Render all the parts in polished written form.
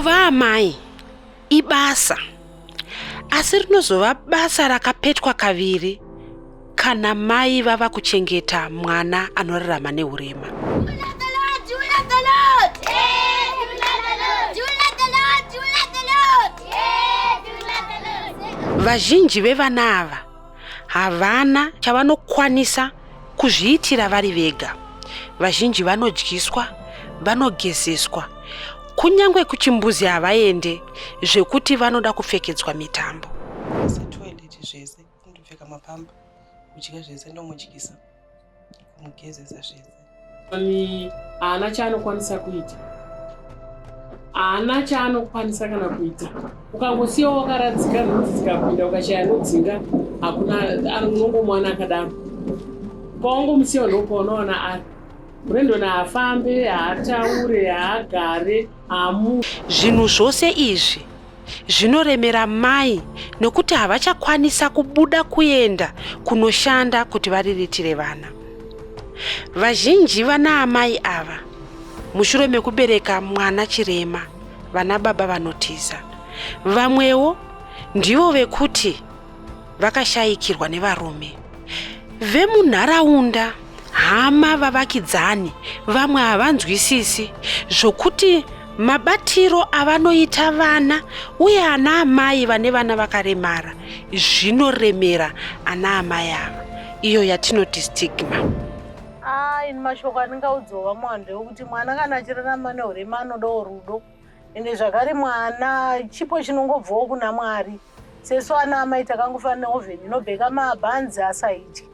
Kuva amai ibasa, asi rinozova basa rakapetwa kaviri kana mai vava kuchengeta mwana anorarama neurema. Vazhinji vevana ava havana chavanokwanisa kuzviitira vari vega. Vazhinji vanodyiswa, vanogezeswa, kunyange kuchimbuzi havaende zvekuti vanoda kupfekedzwa mitambo. Toilet zvese ndopfeka mapamba kudya zvese ndomudyisa kumugezesa zvese. Haana chaanokwanisa kuita, haana chaanokwanisa kana kuita. Ukangosiya wakaradzika nhunzi dzikapinda ukashaya anodzinga hakuna, unongomwana akadaro. Pawangomusiya ndopaunoona ari Brandon haafambe, haataure, haagare, haamu. Zvinhu zvose izvi zvinoremera mai nokuti havachakwanisa kubuda kuenda kunoshanda kuti variritire vana. Vazhinji vana amai ava mushure mekubereka mwana chirema, vana baba vanotiza. Vamwewo ndivo vekuti vakashayikirwa nevarume. Vemunharaunda, hama, vavakidzani vamwe havanzwisisi zvokuti mabatiro avanoita vana uye ana amai vane vana vakaremara zvinoremera ana amai ava, iyo yatinoti stigma. Ah, ini mashoko andingaudzawo vamwe vanhu ndewekuti mwana kana achirarama neurema anodawo rudo ende zvakare mwana chipo chinongobvawo kuna Mwari. Sesu ana amai takangofanana neoven inobheka mabhanzi asaidye.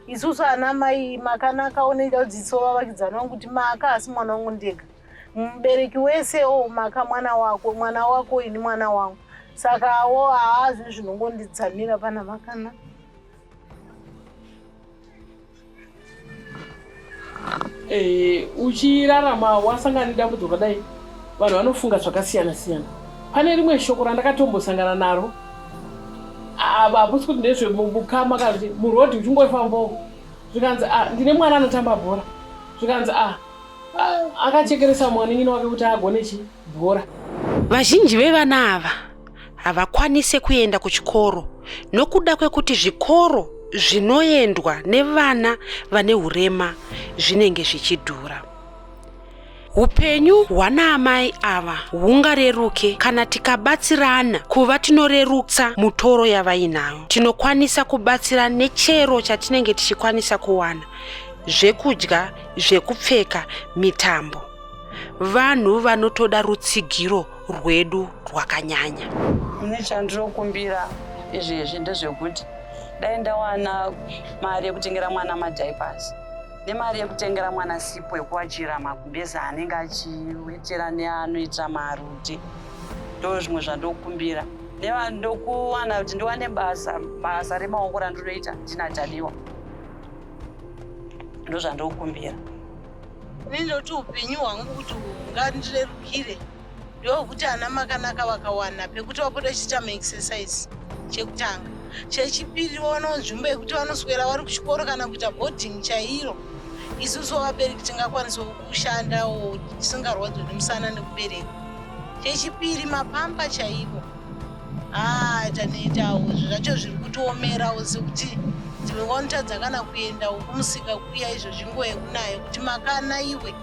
Isusu ana amai makanaka unoita kudzidzisawo vavakidzani vangu kuti maka asi mwana wangu ndega. Mubereki wese o oh, maka mwana wako, mwana wako ini mwana wangu. Saka wo haa zvinhu zvinongondidzamira pana makana. Eh, uchirarama wasangana nedambudziko rakadai vanhu vanofunga zvakasiyana siyana pane rimwe shoko randakatombosangana naro hakusi kuti ndezvemukama kana kuti murodhi uchingofambawo zvikanzi ah, ndine mwana anotamba bhora zvikanzi ah, akachekeresa mwanin'ina wake kuti agone chi bhora vazhinji vevana ava havakwanise kuenda kuchikoro nokuda kwekuti zvikoro zvinoendwa nevana vane urema zvinenge zvichidhura. Upenyu hwanaamai ava hungareruke kana tikabatsirana kuva tinorerutsa mutoro yavainayo. Tinokwanisa kubatsira nechero chatinenge tichikwanisa kuwana, zvekudya, zvekupfeka, mitambo. Vanhu vanotoda rutsigiro rwedu rwakanyanya. Ini chandinokumbira izvezvi ndezvekuti dai ndawana mari yekutengera mwana madiapers nemari yekutengera mwana sipo yekuwachira magumbeze anenge achiwetera neanoita marute ndo zvimwe zvandokumbira ndokuwana kuti ndiwane basa basa remaoko randinoita ndina Tadiwa ndozvandokumbira. Ini ndoti upenyu hwangu kuti hungandirerukire ndewekuti ana Makanaka vakawana pekuti vapote vachiita maexercise chekutanga. Chechipiri vawanawo nzvimbo yekuti vanoswera vari kuchikoro kana kuita boarding chairo. Isusu vabereki tingakwanisawo kushandawo tisingarwadzwe nemusana nekubereka. Chechipiri mapampa chaivo. Haa tanetawo zvacho zviri kutiomerawo sekuti dzimwe nguva unotadza kana kuendawo kumusika kuya izvozvi nguva yekunaya kuti makanaiwe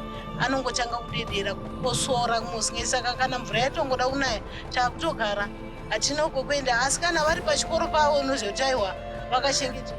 anongotanga kudedera kukosora kumusinge saka kana mvura yatongoda kunaya takutogara hatina kwekuenda asi kana vari pachikoro pavo unozoti aiwa vakachengetwa.